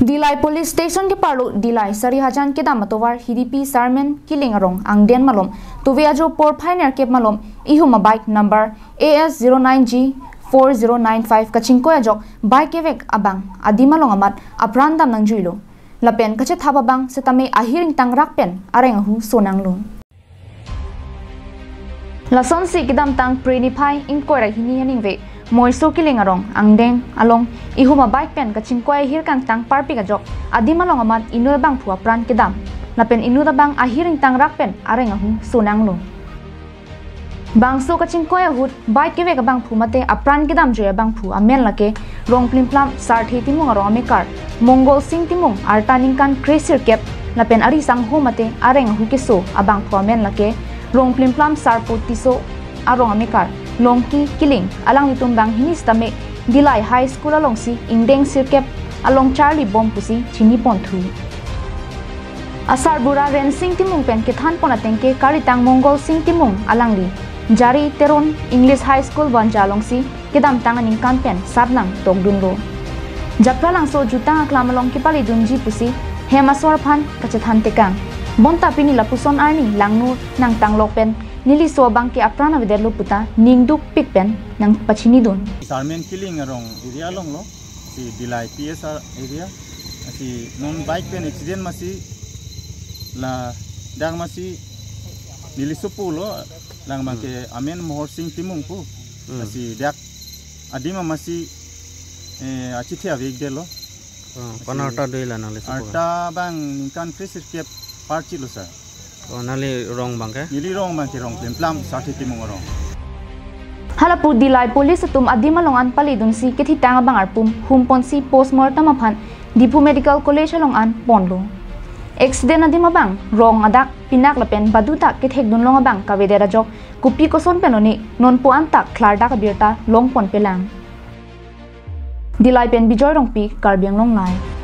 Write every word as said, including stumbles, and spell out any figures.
Dillai Police Station keparlo Dillai Sarihajan kedam atovar Hidipi Sarmen Killing arong angden malom tuve ajo porphai nerkep malom ihum a bike number A S zero nine G four zero nine five kachingkoi ajok bike kevek abang adim along amat apran dam nangjuilo. Lapen kachethap abang setame ahir ingtang rak pen areng ahu sonanglo. Lasonsi kedamtang Phre niphai ingkoi ra hini aningve Moiso Killing arong angden along ihum a bike pen kachingkoi ahir kangtang parpik ajok adim along amat inut abangphu apran kedam. Lapen inut abang ahir ingtang rak pen areng ahu sonanglo. Bangso kachingkoi ahut bike kevek abangphu mate apran kedamjoi abangphu amen lake Rongplimplam Sarthe Timung arong amekar Mongol Sing Timung, arta ningkan kresirkep, lapen ari sangho mate areng ahu keso abangphu amen lake Rongplimplam Sarpo Tisso arong amekar Longki Killing, alanglitum banghini setame Dillai High School alongsi ingdeng sirkep along charlibom pusi chiniponthu. Asarbura Rensing Timung pen kethanpon atengke karitang Mongol Sing Timung alangli Jari Teron English High School Banja alongsi kedamtang aningkan pen sat nangtokdunlo. Japralangso jutang aklam along kepaledunji pusi hem asor aphan kachethan tekang. Bonta pini lapuson arni langno nangtanglok pen neliso abangke apran avedetlo puta ningdukpik pen nangpachinidun. Sarmen Killing arong area alonglo, si Dillai P S area, si non bike pen accident masi ladak masi neliso pulo, lang abangke amen Mohor Sing Timung pu. Hmm. Si dak adim amasi, eh, achithe avekdetlo. Oh, si pana arta do-ila nangliso pu? Arta abang ningkan kresirkep parchilo sir. Oh, nangli rong abangke? Neli rong abangke Rongplimplam Sarthe Timung arong. Halapu Dillai Police atum adim along an paledunsi kethitang abang arpum humponsi postmortem aphan Diphu Medical College along an ponlo. Accident adim abang rong adak pinak lapen baduta kethekdunlong abang kavedet ajok kopi koson pen one nonpu antak klardak abirta longponpelang. Dillai pen Bijoy Rongpi, Karbi Anglong Live.